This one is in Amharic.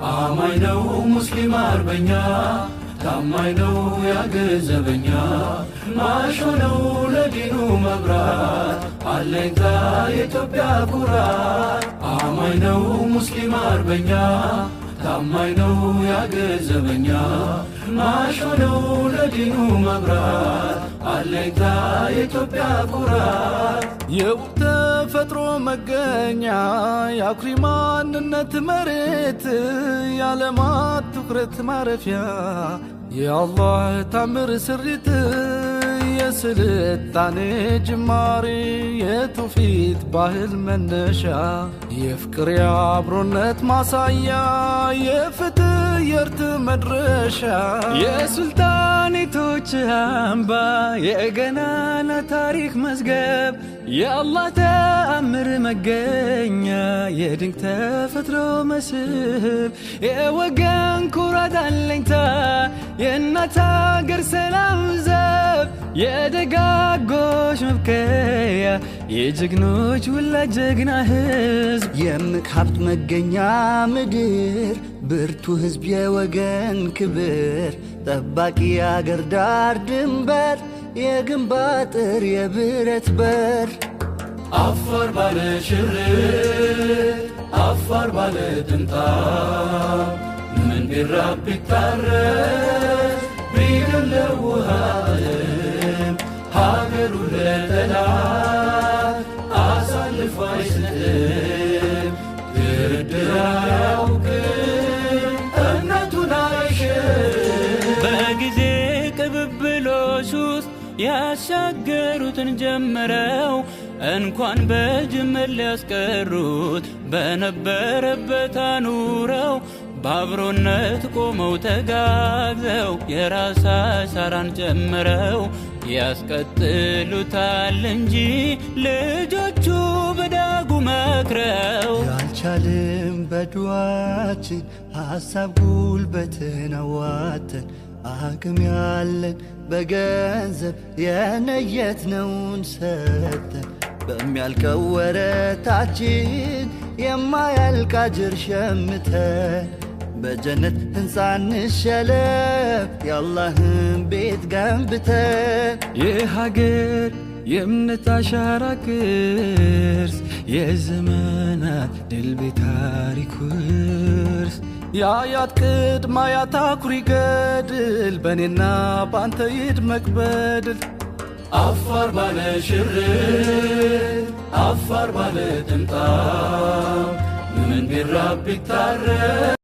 አማኝ ነው ሙስሊም አርበኛ፣ ታማኝ ነው የአገር ዘበኛ፣ ማሾ ነው ለዲኑ መብራት፣ አለኝታ የኢትዮጵያ ኩራት። አማኝ ነው ሙስሊም አርበኛ፣ ታማኝ ነው የአገር ዘበኛ፣ ማሾ ነው ለዲኑ መብራት፣ አለኝታ የኢትዮጵያ ኩራት። የውብ ተፈጥሮ መገኛ፣ የአኩሪ ማንነት መሬት፣ የዓለማት ትኩረት ማረፊያ፣ የአላህ ታምር ስሪት፣ የስልጣኔ ጅማሬ፣ የትውፊት ባህል መነሻ፣ የፍቅር የአብሮነት ማሳያ፣ የፍትህ የርት መድረሻ፣ የሱልጣኔቶች አምባ፣ የገናና ታሪክ መዝገብ፣ የአላህ ተአምር መገኛ፣ የድንቅ ተፈጥሮ መስህብ፣ የወገን ኩራት አለኝታ፣ የእናት አገር ሰላም ዘብ፣ የደጋጎች መብከያ፣ የጀግኖች ውላጅ ጀግና ህዝብ፣ የእምቅ ሀብት መገኛ ምድር፣ ብርቱ ህዝብ የወገን ክብር ጠባቂ፣ የአገር ዳር ድንበር፣ የግንብ አጥር የብረት በር። አፋር ባለ ሽርጥ፣ አፋር ባለ ጥምጣም፣ ምን ቢራብ ቢታረስ ቢገለው ውሃ ጥም፣ ሀገሩ ለጠላት አሳልፎ አይሰጥም። ድርድር አያውቅም፣ እምነቱን አይሽርም። በጊዜ ቅብብሎሽ ውስጥ ያሻገሩትን ጀምረው እንኳን በጅምር ሊያስቀሩት በነበረበት አኑረው፣ በአብሮነት ቆመው ተጋግዘው የራስ አሻራን ጨምረው ያስቀጥሉታል እንጂ ልጆቹ በዳጉ መክረው። ያልቻልም በዱዓችን ሀሳብ ጉልበትን አዋተን፣ አቅም ያለን በገንዘብ የነየትነውን ሰተን፣ በሚያልቀው ወረታችን የማያልቅ አጅር ሸምተን፣ በጀነት ህንፃ እንሸለም የአላህን ቤት ገንብተን። የሀገር የእምነት አሻራ ቅርስ፣ የዘመናት ድል ታሪክ ውርስ፣ የአያት ቅድመ አያት አኩሪ ገድል በእኔና ባንተ ይድመቅ በድል። አፋር ባለ ሽርጥ፣ አፋር ባለ ጥምጣም፣ ምን ቢራብ ቢታረስ